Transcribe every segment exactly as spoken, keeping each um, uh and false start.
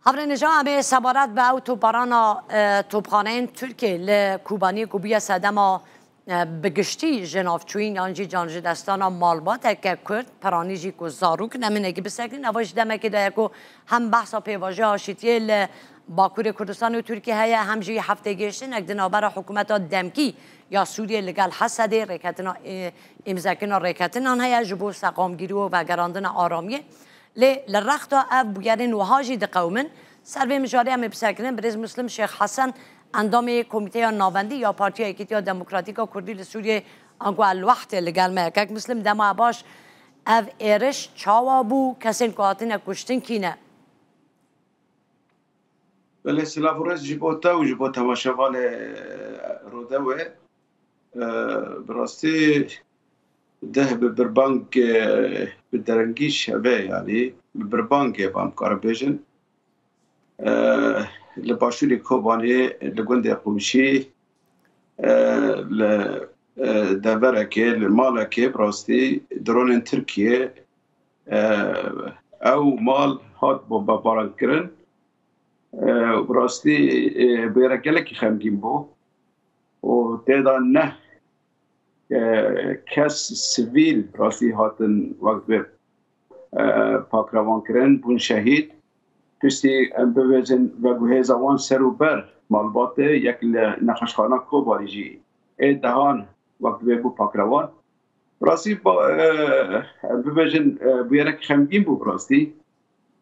Evrenêja, em ê sebaret bi ew toparana, e, topxaneyên Tirkiyê li Kobaniyê ku bûye sedema, e, bi giştî ji navçûyîn yan jî can ji destana malbateke Kurd, piranî jî ku zarok in, em hinekî bisekinin. Eva ji demekê de ye ku hem behsa pêvajoya aşîtiyê li Bakurê Kurdistanê û Tirkiyê heye, hem jî heftê gêştinek di navbera hikûmeta demkî ya Sûriyê li gel Hesedê rêketina, e, îmzekirina rêketinan heye ji bo seqamgirî û vegerandina aramiyê. Lê li rexta ev bûyerên wiha jî diqewimin. Ser vê mijarê em ê bisekinin birêz Muslim Şêx Hesen, endamê Komîteya Navendî ya Partiya Yekîtiya Demokratîk a Kurdî li Sûriyê, ango El Wehdê li gel me ye. Kek Muslim, dema baş, ev êriş çawa bû? Kesên ku hatine kuştin kî ne? Belê, silav û rêz ji bo te û ji bo temaşevanê Rodewê. E, bi rastî deh bi birbang, e, bi derengî şevê, yanî bi birbangê, em karin bêjin. E, li başûrê Kobanê, li gundê Qûmşî, e, li, e, deverekê, li malekê, bi rastî dronên Tirkiyê, e, ew mal hat bombebaran kirin. E, bi rastî, e, bûyerek gelekî xemgîn bû û tê de neh, e, kes sivîl rastî hatin wek bi, e, pakrevan kirin, bûn şehîd. Piştî em bibêjin veguhêza wan ser û ber malbatê, yek li nexweşxana Kobanê jî ê dehan wek divê bû pakrevan. Rastî ba-, e, em bibêjin, e, bûyerek xemgîn bû bi rastî.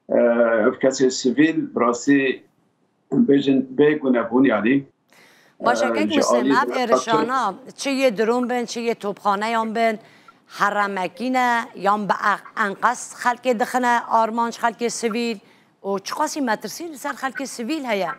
E, ev kesê sivîl bi rastî em bêjin bê gune bûn, yanî. Baş e, e, kek ji Muslim, alî ev dewleta Tirk êrişana, çi yê dron bin, çi yê topxaneyan bin, heremekî ne, yan bi e-, enqes xelkê dixine armanc, xelkê sivîl û çiqasî metirsî li ser xelkê sivîl heye?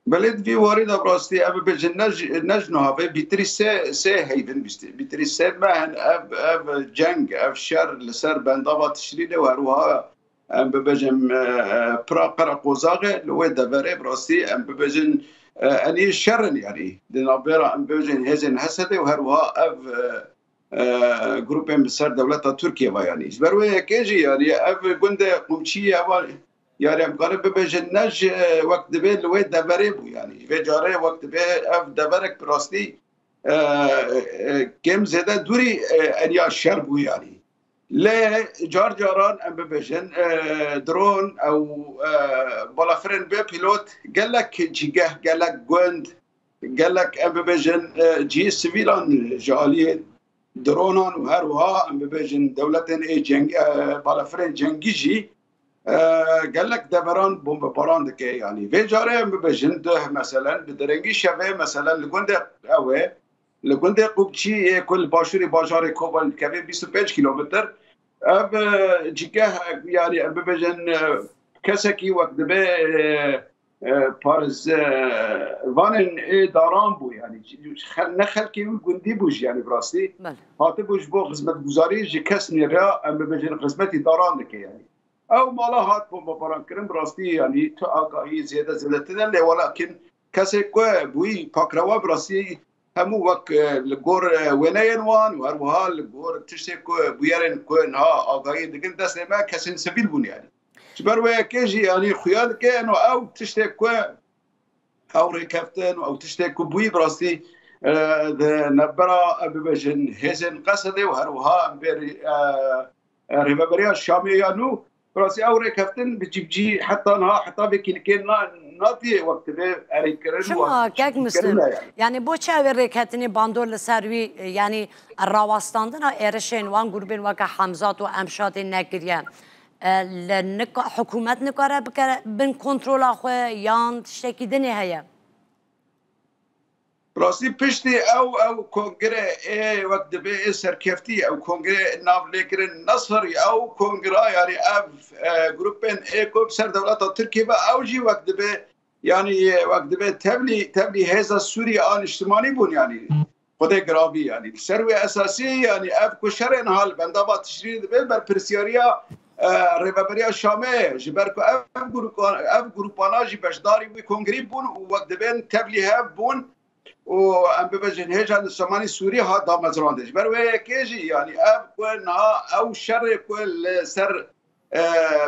Belê, di vî warî de bi rastî ev bibêjin, ne ji, ne ji niha vê bîtirî sê, sê heyvin bîstî. Bîtirî sê meh in ev, ev ceng, ev şer li ser bendava Tişrînê û her wiha em bibêjin, e, e, pira qereqozaxê li wê deverê bi rastî em bibêjin, e, enî şer in, yanî di navbera em bibêjin hêzên Hesedê û her wiha ev, e, e, grûpên bi ser dewleta Tirkiyê ve, yanî. Ji ber wê yekê jî, yanî, ev gundê Qumçiyê, ev, yanî, em karin bibêjin, ne ji, e, wek divê li wê deverê bû, yanî. Ji vê carê wek divê ev deverek bi rastî, e, e, kêm zêde dûrî, e, eriya şer bû, yanî. Lê car caran em bibêjin, e, dron ew, e, balafirên bê pîlot gelek cîgeh, gelek gund, gelek em bibêjin, e, cihê sivîlan ji aliyê dronan û her wiha em bibêjin dewletên ê ceng-, e, balafirên cengî jî, e, gelek deveran bombebaran dike. Yanî vê carê em bibêjin duh, meselen, bi derengî şevê, meselen, li gundê ew ê, li gundê Qubçî yê ku li başûrê bajarê Kobanê dikeve bîst û pênc kîlometr, ev, e, cîgeh, yanî em bibêjin, e, kesekî wek dibe, e, e, pariz, e, vanên ê daran bû, yanî xel-, ne xelkê wî gundî bû jî, yanî bi rastî Belê. Hatibû ji bo xizmetguzarî ji kes nêriya, em bibêjin xizmetî daran dike, yanî. Ew mala hat bombebaran kirin, bi rastî, yanî tu agahî zêde zêde tune, lê welakin kesê ku bûyî pakrewa bi rastî hemû wek, e, li gor, e, wêneyên wan û her wiha li gor tiştê ku bûyerên ku niha agahî digin destê me kesên sivîl bûn, yanî. Ji ber wê yekê jî, yanî, xuya dike, eno ew tiştê ku ew rêkeftin û ew tiştê ku bûyî bi rastî, e, di navbera, em bibêjin, hêzên Qesedê û her wiha em bê, e, e, rêveberiya Şamê ya nû, bi rastî ew rêkeftin bi cî bi cî heta niha, heta vê kîlikê na-, natiye wek divê erê kirin û Çima, kek Muslim? Kirin e, yanî. Yanî bo çi ew ê rêketinê bandor li ser wî, yanî rawestandina êrişên wan grûbên weke Hemzat û Emşatê nekiriye? E, li nika-, hikûmet nikare bikere bin kontrola xwe yan tiştekî dinê heye? Rastî piştî ew, ew kongre ê wek dibe ê serkeftî, ew kongre navlêkirin Nasir, ew kongra, yanî ev, e, grûpên ê ku bi ser dewleta Tirkiyê ve, ew jî wek dibe, yanî wek dibe tevlî, tevlî hêza Sûrî a niştimanî bûn, yanî. Xwedê giravî, yanî. Li ser wê esasî, yanî ev ku şerê niha li bendava Tişrînê dibe, berpirsiyariya, e, Rêveberiya Şamê ye. Ji ber ku ev grûpan-, ev grûpana jî beşdarî wî kongrî bûn û wek dibên tevlî hev bûn û em bibêjin hêja niştimanî Sûrî hat damezrandin. Ji ber wê yekê jî, yanî ev ku niha ew şerê ku li ser e,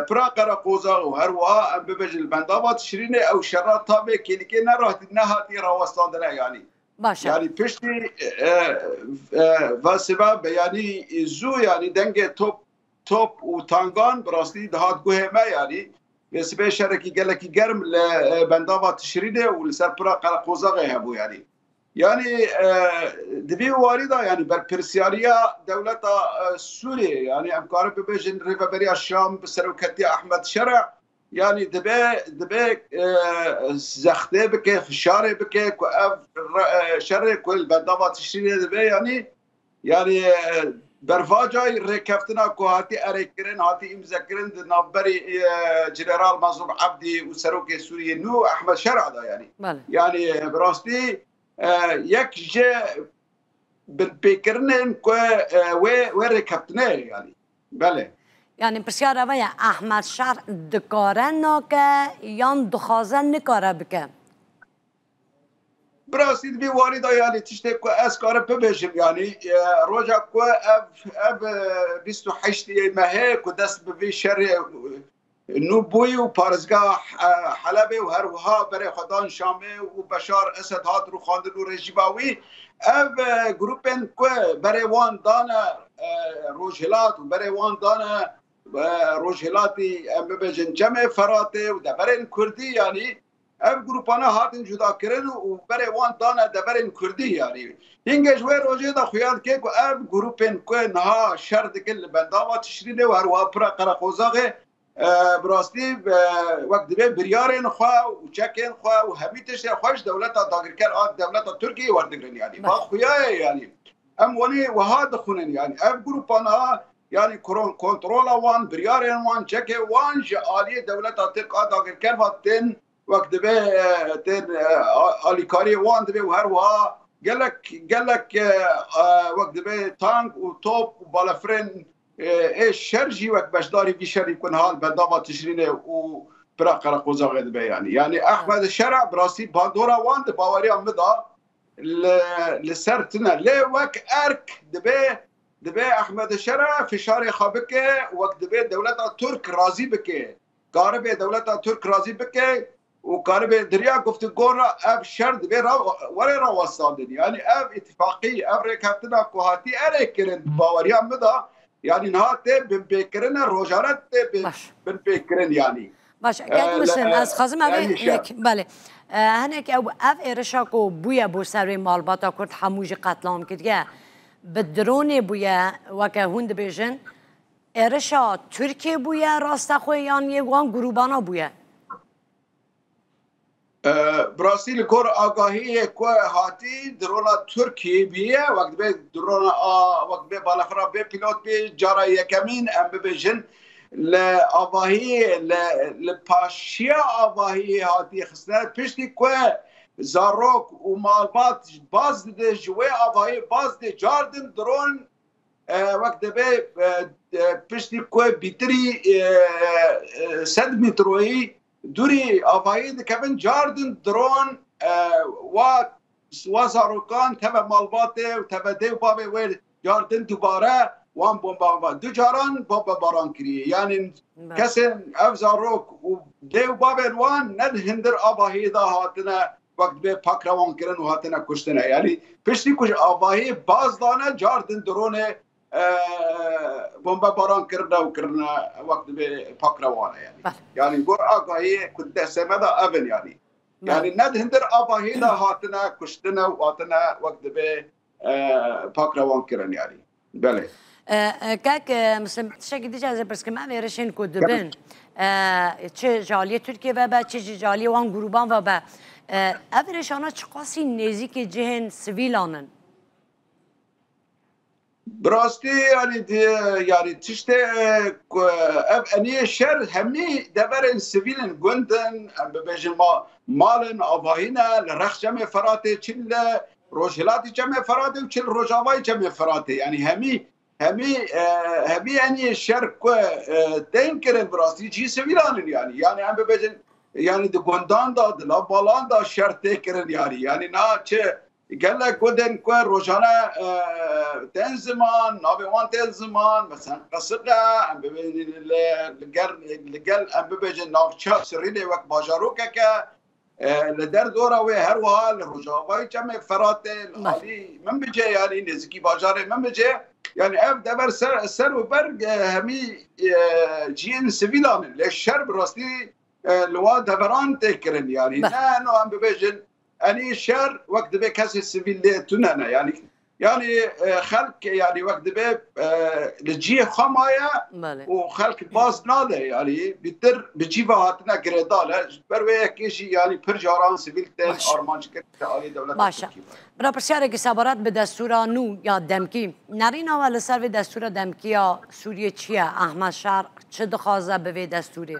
pira Qereqoza û her wiha em bibêjin li bendava Tişrînê ew şera tabê kêlîkê neratî-, nehatiye rawestandine yanî. Baş e. Yanî piştî, e, e, va siba be, yanî zû, yanî dengê top, top û tangan bi rastî dihat guhê me, yanî vê sibê şerekî gelekî germ li, e, bendava Tişrînê û li ser pira Qereqozaxê hebû, yanî. Yanî, e, di vî warî de, yanî berpirsiyariya dewleta, e, Sûriyê, yanî em karin bibêjin Rêveberiya Şam bi seroketiya Ehmed Şera, yanî dibe, dibe, e, zextê bike, fişarê bike ku ev re-, e, şerê ku li bendava Tişrînê dibe, yanî, yanî, e, bervacayî rêkeftina ku hatî erêkirin, hatî îmzekirin di navberî, e, General Mazlûm Ebdî û serokê Sûriyê nû Ehmed Şera de, yanî. Belê. Yanî, e, bi rastî, e, yek ji binpêkirinên ku, e, wê, wê rêkeftinê ye, yanî. Belê. Yanî pirsiyar ev e, Ehmed Şer dikare nake yan dixwaze nikare bike? Bi rastî di vî warî de, yanî tiştê ku ez karim bibêjim, yanî, e, roja ku ev, ev, e, bîst û heştê mehê ku dest bi vî şerê nû bûyî û parêzgeha, e, Helebê û her wiha berê xwe dan Şamê û Beşar Esed hat rûxandin û rejîma wî, ev, e, grûpên ku berê wan dane, e, Rojhilat û berê wan dane, e, Rojhilatî, em bibêjin Çemê Feratê û deverên Kurdî, yanî ev grûpane hatin cudakirin û berê wan dane deverên Kurdî, yanî. Hingê ji wê rojê de xuya dike ku ev grûpên ku niha şer dikin li bendava Tişrînê û her wiha pira Qereqozaxê, e, bi rastî, e, wek divê biryarên xwe û çekên xwe û hemî tiştê xwe ji dewleta dagirker a dewleta Tirkiyê werdigrin, yanî. Baş. Va xuya ye, yanî. Em wanî wiha dixwînin, yanî. Ev grûpana, yanî, kron-, kontrola wan, biryarên wan, çekê wan ji aliyê dewleta Tirk a dagirker ve tên, wek divê, e, tên, e, a-, alîkariyê wan divê û her wiha gelek, gelek, e, e, wek divê tank û top û balefirên, e, ê şer jî wek beşdarî vî şerî ku niha li bendava Tişrînê û pira Qereqozaxê dibe, yanî. Yanî Ehmed Şera bi rastî bandora wan di baweriya min de li, li ser tune. Lê wek erk dibe, dibe Ehmed Şera fişarê xwe bike, wek dibe dewleta Tirk razî bike. Karibe dewleta Tirk razî bike û karibe di riya guftûgo re ev şer divê ra-, were rawestandin. Yanî ev îtîfaqî, ev rêkeftina ku hatî erê kirin, bi baweriya min de, yanî niha tê binpêkirin e, rojane tê bin-, Baş. binpêkirin, yanî. Baş, E, kek Misin, le-, ez xwazim ev ê yanî şer. yek, belê. E, hinek ew, ev êrişa ku bûye bo ser wê malbata Kurd hemû jî qetlam kiriye, bi dronê bûye, weke hûn dibêjin, êrişa Tirkiyê bûye, rastexwe yan yê wan grûbana bûye? E, bi rastî li gor agahiyê ku hatî, drona Tirkiyê bûye, wek dibe drona a, wek dibe balafira bê pilot bê, cara yekemîn, em bibêjin, li avahiyê, li, li paşiya avahiyê hatiye xistine, piştî ku zarok û malbat baz dide, ji wê avahiyê baz dide, cardin dron, e, wek dibe, e, e, piştî ku bîtirî, e, e, sed metroyî dûrî avahiyê dikevin, cardin dron, e, wa, wa zarokan teve malbatê û teve dê û bavê wê cardin dubare wan bomba, du caran bombebaran kiriye. Yanî Be. kesên ev zarok û dê û bavên wan ne di hindir avahiyê de hatine, wek dibe pakrewan kirin û hatine kuştine. Yanî piştî ku ji avahiyê baz dane, cardin dronê, e, bombebaran kirine û kirine, wek dibe pakrewan e, yanî. Belê. Yanî gor agahiyê ku destê me de ev in, yanî. Belê. Yanî ne di hindir avahiyê de hatine kuştine û hatine, wek dibe, e, pakrewan kirin, yanî. Belê. E, e, kek, e, Misin, tiştekî dî ez ê pirs kim, ev êrişên ku dibin, e, çi ji aliyê Tirkiyê ve be, çi jî ji aliyê wan grûban ve be, e, ev êrişana çiqasî nêzîkî cihên sivîlan in? Bi rastî, yanî, di, yanî tiştê, e, ku, ev eniyê şer hemî deverên sivîl in, gund in, em bibêjin ma-, mal in, avahî ne, li rex Çemê Feratê, çi li rojhilatî Çemê Feratê û çi li rojavayê Çemê Feratê. Yanî hemî, hemî, e, hemî eniyê şer ku, e, tên kirin, bi rastî cihê sivîlan in, yanî. Yanî em bibêjin, yanî di gundan de, di navbalan de şer tê kirin, yanî. Yanî na çi Gelek gotên ku rojane, e, tên ziman, navê wan tên ziman, mesela Qesida, em bibêjin li, li gel, li gel, em bibêjin navça Sirînê wek bajarokeke, e, li derdora wê her wiha li rojavayê Çemê Feratê, li alî Minbicê, yanî nêzîkî bajarê Minbicê, yanî ev dever ser, ser û ber, e, hemî, e, cihên sivîlan in. Lê şer bi rastî e, li wan deveran tê kirin. Yanî ne no em bibêjin, enî şer wek dibê kesê sivîl lê tune ne. Yanî, yanî, e, xelk, yanî wek dibê, e, li cihê xwe maye û xelk baz nade. Yanî bîtir bi cî ve hatine girêdane. Ji ber wê yekê jî, yanî pir caran sivîl tên armanc kirin li alî dewleta Tirkî ve. Bira pirsiyareke sebaret bi destûra nû ya demkî. Nerîna we li ser vê destûra demkî ya Sûriyê çi ye? Ehmed Şer çi dixwaze bi vê destûrê?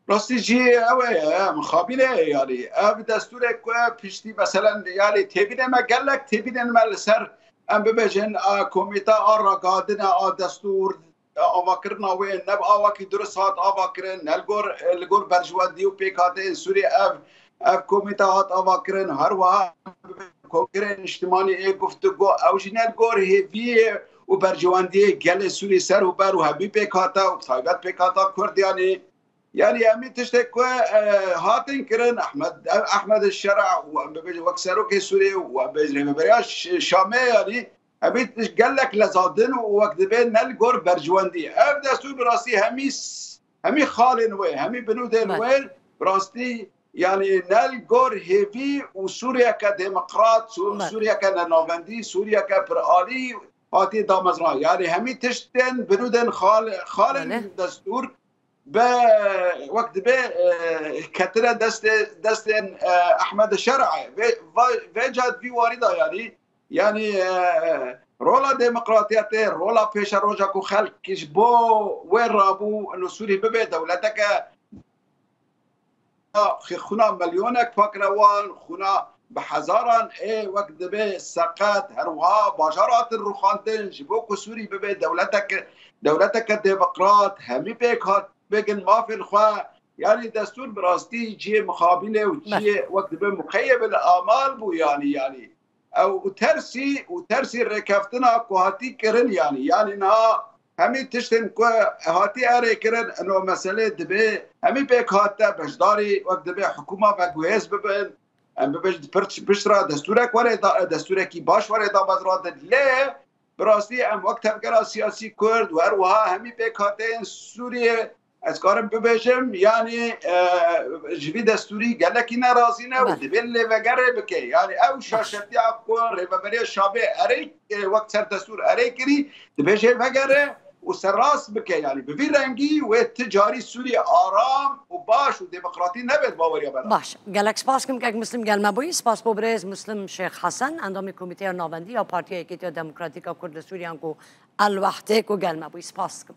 Rastî jî ew e, mixabîle ye, yanî ev destûrek ku piştî, meselen, yanî têbînên me, gelek têbînên me li ser, em bibêjin, a, komîta a ragihandinê a destûr, e, avakirina wê ne bi awakî durist hat avakirin, ne li gor, e, li gor berjewendî û pêkhateyên Sûriyê ev, ev komîte hat avakirin, her wiha kongreyên niştimanî ê guftûgo, ew jî ne li gor hêviyê û berjewendiyê gelê Sûrî ser û ber û hemî pêkhate û bi taybet pêkhata Kurd, yanî, yanî hemî tiştê ku, e, hatin kirin, Ehmed, ev Ehmed Şera û em bibêjin wek serokê Sûriyê û em bêjin rêveberiya Ş-, Şamê, yanî hemî tişt gelek lezadin û wek dibê ne li gor berjewendiyê. Ev destûr bi rastî hemî s-, hemî xalên wê, hemî binûdên wê bi rastî, yanî ne li gor hêvî û Sûriyeke demokrat, Sû-, Sûriyeke nenavendî, Sûriyeke piralî hatiye damezran. Yanî hemî tiştên binûdên xal-, xalên destûr be wek dibe, e, ketine destê, destên, e, Ehmed Şer'e. Vê, va-, vê ca di vî warî de yanî, yanî, e, rola demokratiyetê, rola pêşeroja ku xelk ji bo wê rabû, ino Sûrî bibe dewleteke xwe-, xwina milyonek pakire wan, xwina bi hezaran ê wek dibe seqet, her wiha bajar hatin rûxandin, ji bo ku Sûrî bibe dewleteke, dewleteke demokrat, hemî pêk hat bigin mafên xwe. Yanî destûr bi rastî cihê mixabîlê û cihê wek dibe muqeyyebel amal bû, yanî, yanî. Ew û tersî, û tersî rêkeftina ku hatî kirin, yanî, yanî niha hemî tiştên ku hatî erê kirin, ino meselê dibê hemî pêk hate beşdarî wek dibê hikûma veguhêz bibin. Em bibêjin pir-, pişt re destûrek were da, destûrekî baş were damezrandin. Lê bi rastî em wek tevgera siyasî Kurd û her wiha hemî pêkhateyên Sûriyê, ez karim bibêjim, yanî, e, ji vî destûrî gelekî nerazî ne û divê lê vegerê bike. Yanî ew şaşetiya ku Rêveberiya Şamê erê, e, wek ser destûr erê kirî, divê jê vegere û serrast bike. Yanî bi vî rengî wê ti carî Sûriyê aram û baş û demokratî nebe di baweriya me de. Baş. Gelek spas kim kek Muslim gel me bûyî. Spas bo birêz Muslim Şêx Hesen, endamê Komîteya Navendî ya Partiya Yekêtiya Demokratîk a Kurd li Sûriyan ku El Wehdê ku gel me bûyî. Spas kim.